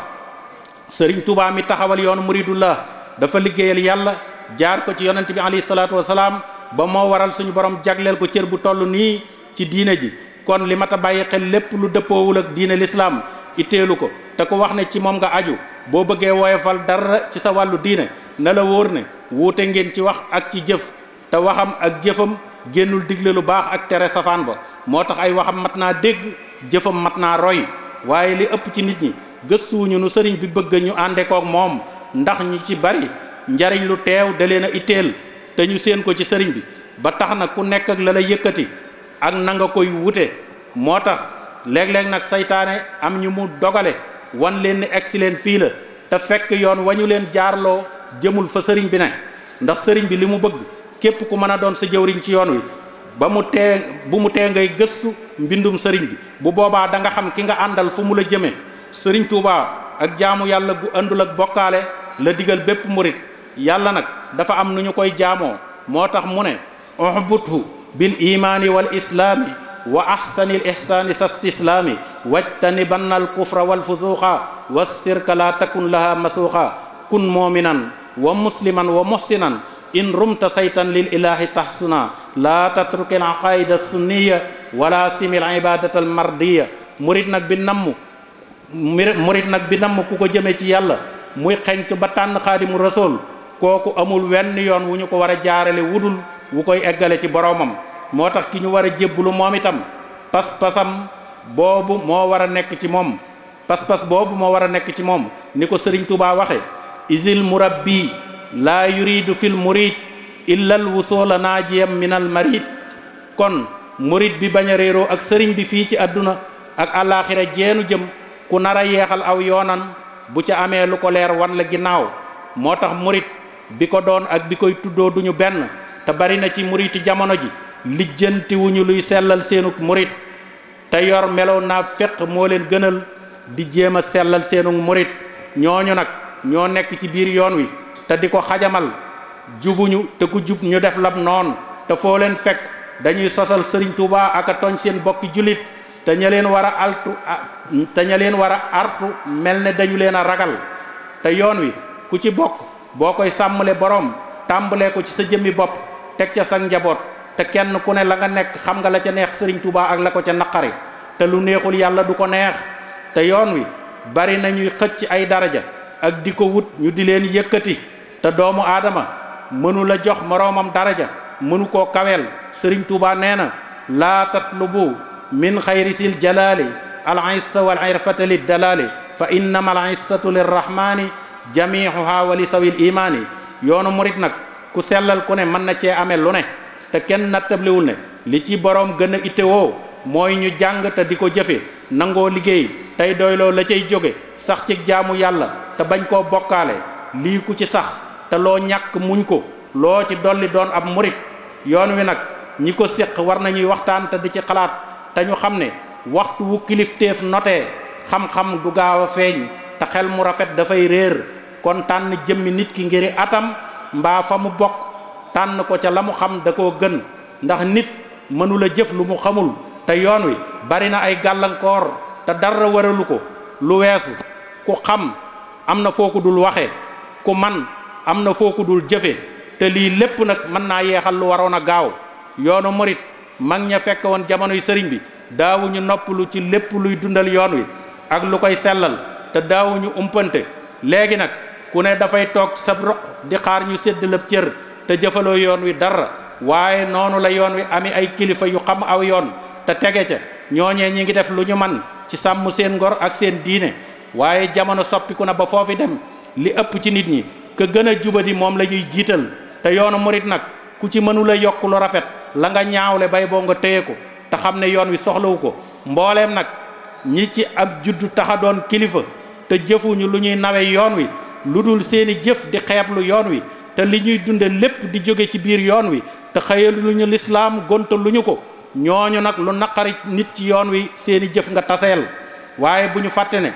sëriñ Tuubaa mi taxawal yoonu muridullah dafa liggéeyal yàlla jaar ko ci yonent bi alayhi salaatu wasalaam ba moo waral suñu borom jagleel ko cër bu toll nii ci diine ji kon li mat a bàyyi xel lépp lu dëppoowul ak diine lislaam itteelu ko te ku wax ne ci moom nga aju boo bëggee woyofal dara ci sa wàllu diine na la wóor ne wuute ngeen ci wax ak ci jëf te waxam ak jëfam génnul digle lu baax ak tere safaan ba moo tax ay waxam mat naa dégg jëfam mat naa roy waaye li ëpp ci nit ñi gëstuwuñu nu sëriñ bi bëgg ñu ànde koog moom ndax ñu ci bari njariñ lu teew da leen a itteel te ñu seen ko ci sëriñ bi ba tax na ku nekk ak la la yëkkati ak na nga koy wute moo tax léeg-léeg nag saytaane am ñu mu dogale wan leen ni egsi leen fii la te fekk yoon wañu leen jaarloo jëmul fa sëriñ bi ne ndax sëriñ bi li mu bëgg képp ku mën a doon sa jëwriñ ci yoon wi bu mu tee ngay gëstu mbindum sëriñ bi bu boobaa da nga xam ki nga àndal fu mu la jëmee sëriñ Tuubaa ak jaamu yàlla gu àndul ak bokkaale la digal bépp murit yàlla nag dafa am nu ñu koy jaamoo moo tax mu ne uhbuthu bil imaani wal islaami wa ahsanil ihsaani sa stislaami wajtanibanna al kufra wal fusuuqa wassirka la takun laha masuuqa kun muminan wa musliman wa muhsinan in rumta saytan lil ilahi tahsuna la tatruki al aqaida sunniya wala simil ibadata al mardiya murit nag bi namm ku ko jëme ci yàlla muy xeñtu ba tànn xaadimu rasul kooku amul wenn yoon wu ñu ko war a jaarale wudul wu koy eggale ci boroomam moo tax ki ñu war a jébbulu moom itam pas-pasam boobu moo war a nekk ci moom pas-pas boobu moo war a nekk ci moom ni ko sëriñ Tuubaa waxe isil murabbi laa yuridu fil murid illa al wusula naajiyam min al marid kon murid bi bañ a réeroo ak sëriñ bi fii ci àdduna ak àllaaxira jeenu jëm ku nar a yeexal aw yoonan bu ca amee lu ko leer wan la ginnaaw moo tax murid bi ko doon ak bi koy tuddoo duñu benn te bari na ci muriti jamono ji lijjanti wuñu luy sellal seenug murit te yor melow naa féq moo leen gënal di jéem a sellal seenug murit ñooñu nag ñoo nekk ci biir yoon wi te di ko xajamal jubuñu te ku jub ñu def lab noon te foo leen fekk dañuy sosal sëriñ Tuubaa ak a tooñ seen bokki jullit te ña leen war a artu mel ne dañu leen a ragal te yoon wi ku ci bokk boo koy sàmmale boroom tàmbalee ko ci sa jëmmi bopp teg ca sa njaboot te kenn ku ne la nga nekk xam nga la ca neex sëriñ Tuubaa ak la ko ca naqari te lu neexul yàlla du ko neex te yoon wi bari na ñuy xëcc ay daraja ak di ko wut ñu di leen yëkkati te doomu aadama mënu la jox moroomam daraja mënu koo kaweel sëriñ Tuubaa nee na laa tatlubu min xayrisil jalaali al issa wal irfata lid dalaali fa innama al issatu lirrahmani jamihuha wa li sawil imaani yoonu murit nag ku sellal ku ne mën na cee amee lu ne te kenn nattablewul ne li ci boroom gën a ittewoo mooy ñu jàng te di ko jëfe nangoo liggéey tey doyloo la cay jóge sax ci jaamu yàlla te bañ koo bokkaale lii ku ci sax te loo ñàkk muñ ko loo ci dolli doon ab murit yoon wi nag ñi ko séq war nañuy waxtaan te di ci xalaat te ñu xam ne waxtu wu kilifteef notee xam-xam du gaaw a feeñ te xel mu rafet dafay réer kon tànn jëmmi nit ki ngiri atam mbaa fa mu bokk tànn ko ca la mu xam da koo gën ndax nit mënula jëf lu mu xamul te yoon wi bari na ay gàllankoor te dara waralu ko lu weesu ku xam am na foo ko dul waxe ku man am na foo ko dul jëfe te lii lépp nag mën naa yeexal lu waroon a gaaw. yoonu murit mag ña fekk woon jamonoy sëriñ bi daawuñu noppalu ci lépp luy dundal yoon wi ak lu koy sellal te daawuñu umpante. léegi nag ku ne dafay toog sa ruq di xaar ñu sédd lépp cër te jëfaloo yoon wi dara. waaye noonu la yoon wi ami ay kilifa yu xam aw yoon te tege ca ñooñee ñi ngi def lu ñu man ci sàmm seen ngor ak seen diine. waaye jamono soppiku na ba foofi dem li ëpp ci nit ñi ka gën a jubadi moom la ñuy jiital te yoonu murit nag ku ci mënula yokk lu rafet la nga ñaawle bay boo nga téye ko te xam ne yoon wi soxlawu ko. mbooleem nag ñi ci ab juddu taxa doon kilifa te jëfuñu lu ñuy nawe yoon wi lu dul seeni jëf di xeeblu yoon wi te li ñuy dunde lépp di jóge ci biir yoon wi te xëyalu lu ñu lislaam gonta lu ñu ko ñooñu nag lu naqari nit ci yoon wi seeni jëf nga taseel. waaye bu ñu fàtte ne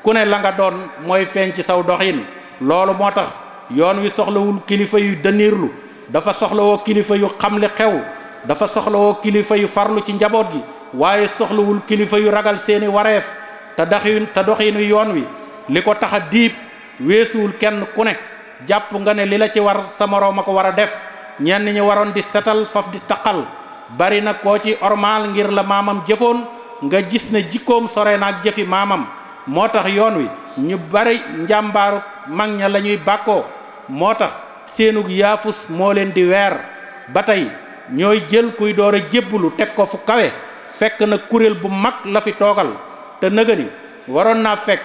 ku ne la nga doon mooy feeñ ci saw doxin. loolu moo tax yoon wi soxlawul kilifa yu dënniirlu dafa soxlawoo kilifa yu xam li xew dafa soxlawoo kilifa yu farlu ci njaboot gi waaye soxlawul kilifa yu ragal seeni wareef te doxinu yoon wi li ko tax a diib weesuwul kenn ku ne jàpp nga ne li la ci war sa moroom a ko war a def. ñenn ñi waroon di setal faf di taqal bari na koo ci ormaal ngir la maamam jëfoon nga gis ne jikkoom sore naag jëfi maamam. moo tax yoon wi ñu bari njàmbaaru mag ña la ñuy bàkkoo moo tax seenug yaafus moo leen di weer ba tey ñooy jël kuy door a jébbulu teg ko fu kawe fekk na kuréel bu mag la fi toogal te nëgëni waroon naa fekk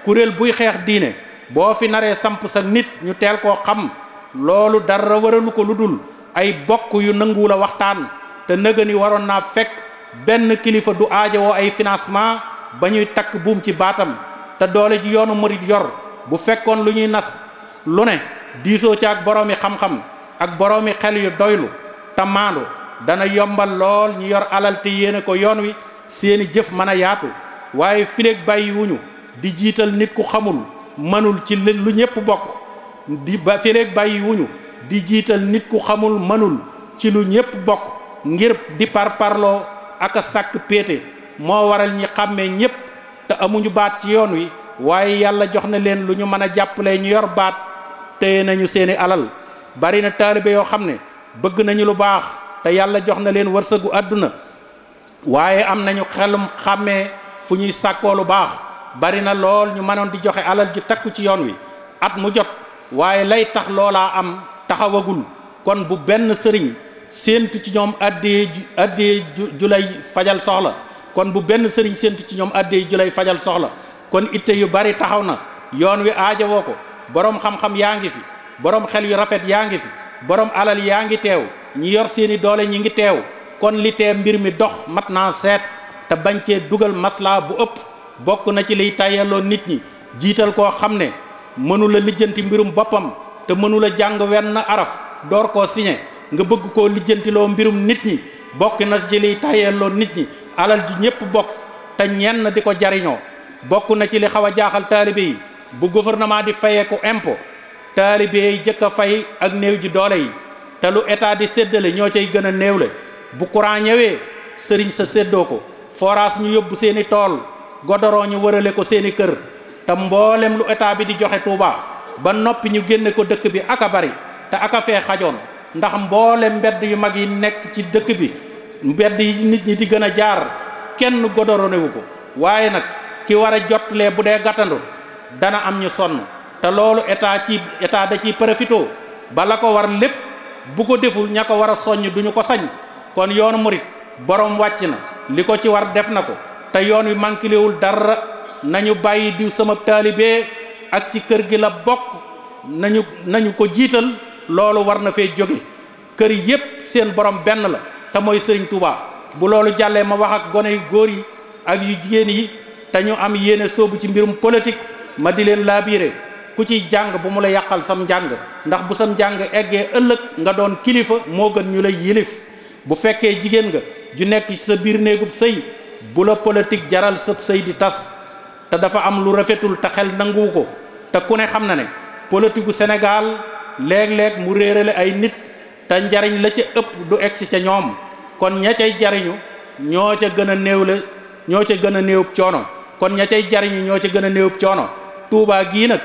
kuréel buy xeex diine boo fi naree samp sa nit ñu teel koo xam. loolu dara waralu ko lu dul ay bokk yu nanguwul a waxtaan te nëgëni waroon naa fekk benn kilifa du aajowoo ay financement ba ñuy takk buum ci baatam te doole ji yoonu murit yor bu fekkoon lu ñuy nas lu ne diisoo ci ak boroomi xam-xam ak boroomi xel yu doylu te maandu dana yombal lool ñu yor alal te yéene ko yoon wi seeni jëf mën a yaatu. waaye fileeg bàyyi wuñu di jiital nit ku xamul mënul ci lu ñépp bokk fileeg bàyyi wuñu di jiital nit ku xamul mënul ci lu ñépp bokk ngir di parparloo ak a sàkk péete moo waral ñi xàmmee ñépp te amuñu baat ci yoon wi waaye yàlla jox na leen lu ñu mën a jàppale ñu yor baat téye nañu seeni alal. bari na taalibe yoo xam ne bëgg nañu lu baax te yàlla jox na leen wërsëgu àdduna waaye am nañu xelum xàmmee fu ñuy sàkkoo lu baax. bari na lool ñu mënoon di joxe alal ju takku ci yoon wi at mu jot waaye lay tax loolaa am taxawagul. kon bu benn sëriñ séentu ci ñoom addee ju lay fajal soxla kon bu benn sëriñ séentu ci ñoom addee ju lay fajal soxla kon itte yu bari taxaw na yoon wi aajowoo ko. boroom xam-xam yaa ngi fi boroom xel yu rafet yaa ngi fi boroom alal yaa ngi teew ñi yor seeni doole ñi ngi teew kon li tee mbir mi dox mat naa seet te bañ cee dugal maslaa bu ëpp. bokk na ci liy tàyyaloo nit ñi jiital koo xam ne mënula lijjanti mbirum boppam te mënula jàng wenn araf door koo signé nga bëgg koo lijjantiloo mbirum nit ñi. bokk na ci liy tàyyaloo nit ñi alal ji ñépp bokk te ñenn di ko jariñoo. bokk na ci li xaw a jaaxal taalibe yi bu gouvernement di fayeeku impôt taalibe yi jëkk a fay ak néew ji doole yi te lu état di séddale ñoo cay gën a néewle. bu courant ñëwee sëriñ sa séddoo ko forage ñu yóbbu seeni tool godoroo ñu wërale ko seeni kër te mboolem lu état bi di joxe Touba ba noppi ñu génne ko dëkk bi aka bari te aka fee xajoon ndax mboolem mbedd yu mag yi nekk ci dëkk bi mbedd yi nit ñi di gën a jaar kenn godoronewu ko. waaye nag ki war a jotlee bu dee gàttandu dana am ñu sonn te loolu état da ciy profitoo ba la ko war lépp bu ko deful ña ko war a soññ duñu ko sañ. kon yoonu murit borom wàcc na li ko ci war def na ko te yoon wi mankilewul dara. nañu bàyyi diw sama taalibe ak ci kër gi la bokk nañu ko jiital loolu war na fee jóge. kër yépp seen borom benn la te mooy Sëriñ Tuubaa. bu loolu jàllee ma wax ak gone yu góor yi ak yu jigéen yi te ñu am yéene soobu ci mbirum politique ma di leen laabiire ku ciy jàng bu mu la yàqal sam njàng ndax bu sam njàng eggee ëllëg nga doon kilifa moo gën ñu lay yilif. bu fekkee jigéen nga ju nekk ci sa biir néegub sëy bu la politique jaral sëb sëy di tas te dafa am lu rafetul te xel nanguwu ko te ku ne xam na ne politique gu Sénégal léeg-léeg mu réerale ay nit te njariñ la ca ëpp du egsi ca ñoom kon ña cay jariñu ñoo ca gën a néewle ñoo ca gën a néewub coono kon ña cay jariñu ñoo ca gën a néewub coono. Tuubaa gii nag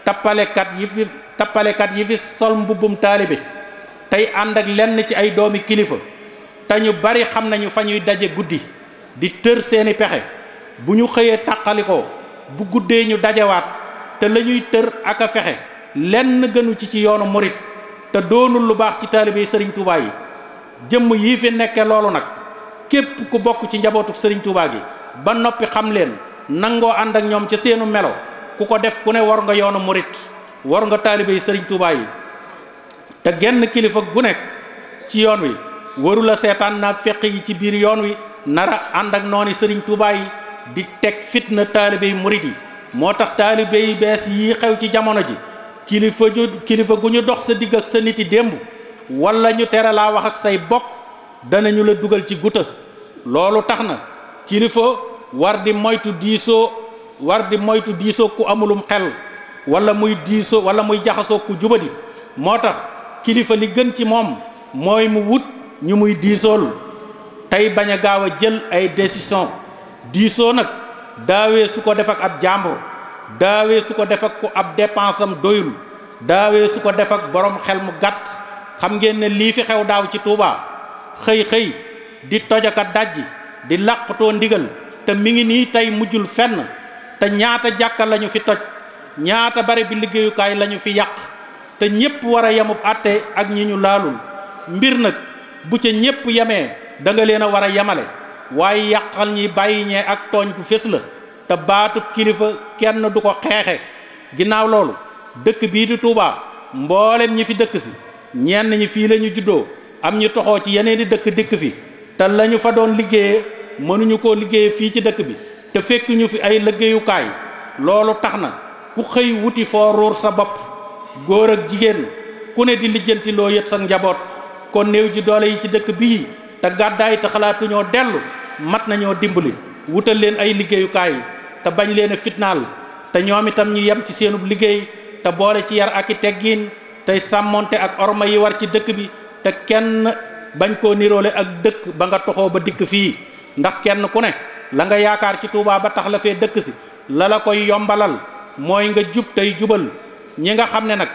tappalekat yi fi tappalekat yi fi sol mbubbum taalibe tey ànd ak lenn ci ay doomi kilifa te ñu bari xam nañu fa ñuy daje guddi di tër seeni pexe bu ñu xëyee tàqalikoo bu guddee ñu dajewaat te la ñuy tër ak a fexe lenn gënu ci yoonu murit te doonul lu baax ci taalibe Sëriñ Tuubaa yi jëmm yii fi nekke loolu nag képp ku bokk ci njabootu Sëriñ Tuubaa gi ba noppi xam leen nangoo ànd ak ñoom ca seenu melo ku ko def ku ne war nga yoonu murit war nga taalibe Sëriñ Tuubaa yi te genn kilifa gu nekk ci yoon wi warula seetaan naa feq yi ci biir yoon wi nara ànd ak nooni Sëriñ Tuubaa yi di teg fitna taalibe yi murit yi moo tax taalibe yi bees yii xew ci jamono ji kilifa gu ñu dox sa digg ak sa niti démb wala ñu tere laa wax ak say bokk danañu la dugal ci guta loolu tax na kilifa war di moytu diisoo ku amulum xel wala muy diisoo wala muy jaxasoo ku jubadi moo tax kilifa li gën ci moom mooy mu wut ñu muy diisool tey bañ a gaaw a jël ay décision diisoo nag daawee su ko def ak ab jàmbur daawee su ko def ak ku ab dépense am doyul daawee su ko def ak borom xel mu gàtt xam ngeen ne lii fi xew daaw ci Touba xëy di tojaka dajji di làqatoo ndigal te mi ngi nii tey mujjul fenn te ñaata jàkka lañu fi toj ñaata bare bi liggéeyukaay lañu fi yàq te ñépp war a yemub àtte ak ñi ñu laalul mbir nag bu ca ñépp yemee da nga leen a war a yemale waaye yàqal ñi bàyyi ñee ak tooñ ku fés la te baatub kilifa kenn du ko xeexe ginnaaw loolu dëkk bii di Touba mboolem ñi fi dëkk si ñenn ñi fii lañu juddoo am ñu toxoo ci yeneen i dëkk fi te lañu fa doon liggéeyee mënuñu koo liggéeye fii ci dëkk bi te fekk ñu fi ay liggéeyukaay loolu tax na ku xëy wuti foo ruur sa bopp góor ak jigéen ku ne di lijjanti loo yët sa njaboot kon néew ji doole yi ci dëkk bii te gàddaay te xalaatuñoo dellu mat nañoo dimbali wutal leen ay liggéeyukaay te bañ leen a fitnaal te ñoom itam ñu yem ci seenub liggéey te boole ci yar ak i teggiin tey sàmmonte ak orma yi war ci dëkk bi te kenn bañ koo niroole ak dëkk ba nga toxoo ba dikk fii ndax kenn ku ne la nga yaakaar ci Touba ba tax la fee dëkk si la koy yombalal mooy nga jub tey jubal ñi nga xam ne nag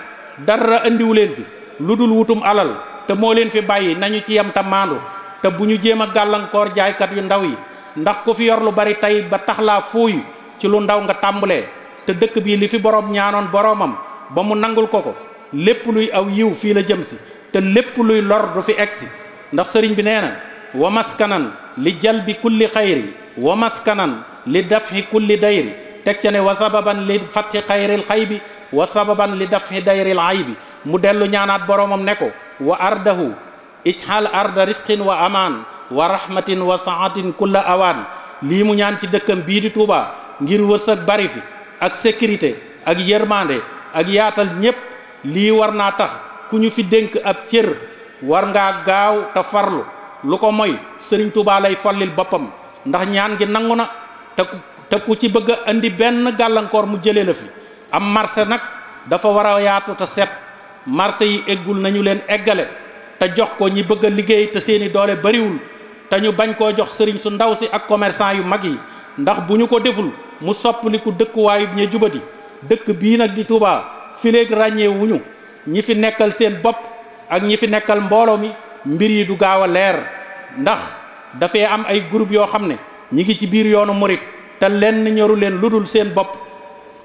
dara andiwu leen fi lu dul wutum alal te moo leen fi bàyyi nañu ci yem te maandu te bu ñu jéem a gàllankoor jaaykat yu ndaw yi ndax ku fi yor lu bari tey ba tax laa fuuy ci lu ndaw nga tàmbalee te dëkk bii li fi borom ñaanoon boromam ba mu nangul ko lépp luy aw yiw fii la jëm si te lépp luy lor du fi egsi ndax sëriñ bi nee na wa maskanan li jalbi kulli xayri wa maskanan li dafhi kulli dayri teg ca ne wa sababan li fatti xayril xaybi wa sababan li dafhi dayril aybi mu dellu ñaanaat boromam ne ko wa ardahu ijhal arda risqin wa amaan wa rahmatin wa saatin kulla awaan lii mu ñaan ci dëkkam bii di Touba ngir wërsëg bari fi ak sécurité ak yërmande ak yaatal ñépp lii war naa tax ku ñu fi dénk ab cër war ngaa gaaw te farlu lu ko moy Sëriñ Touba lay follil boppam ndax ñaan gi nangu na te ku ci bëgg a indi benn gàllankoor mu jëlee la fi am marché nag dafa war a yaatu te set marché yi eggul nañu leen eggale te jox ko ñi bëgg a liggéey te seeni doole bariwul te ñu bañ koo jox sëriñ su ndaw si ak commerçant yu mag yi ndax bu ñu ko deful mu soppaliku dëkkuwaayu ñe jubati dëkk bii nag di Touba fi léegi ràññee wuñu ñi fi nekkal seen bopp ak ñi fi nekkal mbooloo mi mbir yi du gaaw a leer ndax dafay am ay groupe yoo xam ne ñi ngi ci biir yoonu murit te lenn ñoru leen lu dul seen bopp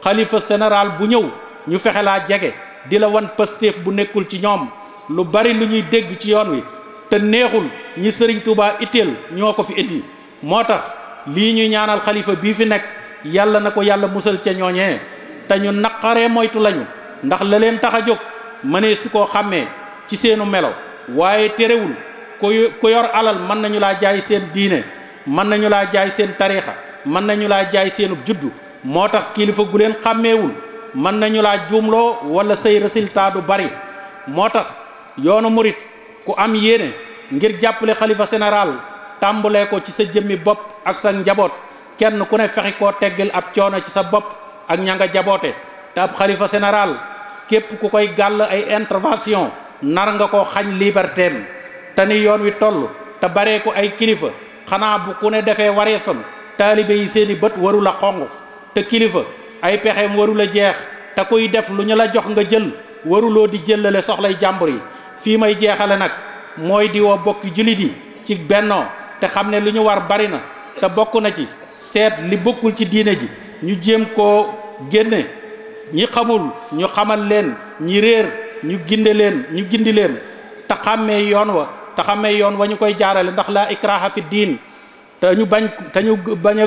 xalifa général bu ñëw ñu fexe laa jege di la wan pastéef bu nekkul ci ñoom lu bari lu ñuy dégg ci yoon wi te neexul ñi sëriñ Touba itteel ñoo ko fi indi moo tax lii ñuy ñaanal xalifa bii fi nekk yàlla na ko yàlla musal ca ñooñee te ñu naqaree moytu lañu ndax la leen tax a jóg mënee su koo xàmmee ci seenu melo waaye terewul ku yor alal mën nañu laa jaay seen diine mën nañu laa jaay seen tariixa mën nañu laa jaay seenub juddu moo tax kilifa gu leen xàmmeewul mën nañu laa juumloo wala say résultat du bari moo tax yoonu murit ku am yéene ngir jàppale xalifa général tàmbalee ko ci sa jëmmi bopp ak sa njaboot kenn ku ne fexi koo teggil ab coono ci sa bopp ak ña nga jaboote te ab xalifa général képp ku koy gàll ay intervention nar nga koo xañ libertéem te ni yoon wi toll te baree ko ay kilifa xanaa bu ku ne defee wareefam taalibe yi seeni bët waru la xong te kilifa ay pexeem waru la jeex te kuy def lu ñu la jox nga jël waruloo di jëllale soxlay jàmbur yi. fii may jeexale nag mooy di woo bokki jullit yi ci bennoo te xam ne lu ñu war bari na te bokk na ci seet li bokkul ci diine ji ñu jéem koo génne ñi xamul ñu xamal leen ñi réer ñu gindi leen te xàmmee yoon wa ñu koy jaarale ndax laa ikraha fi diin te ñu bañ a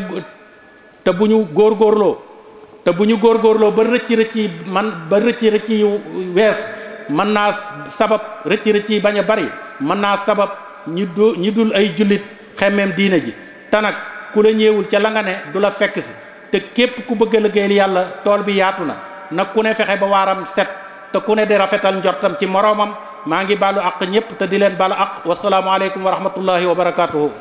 te bu ñu góorgóorloo ba rëcc yi wees mën naa sabab rëcc yi bañ a bari mën naa sabab ñi dul ay jullit xemmeem diine ji te nag ku la ñëwul ca la nga ne du la fekk si te képp ku bëgg a liggéeyal yàlla tool bi yaatu na nag ku ne fexe ba waaram set te ku ne di rafetal njortam ci moroomam maa ngi baalu àq ñëpp te di leen baalu àq wasalaamu aleykum wa rahmatullahi wa barakatuhu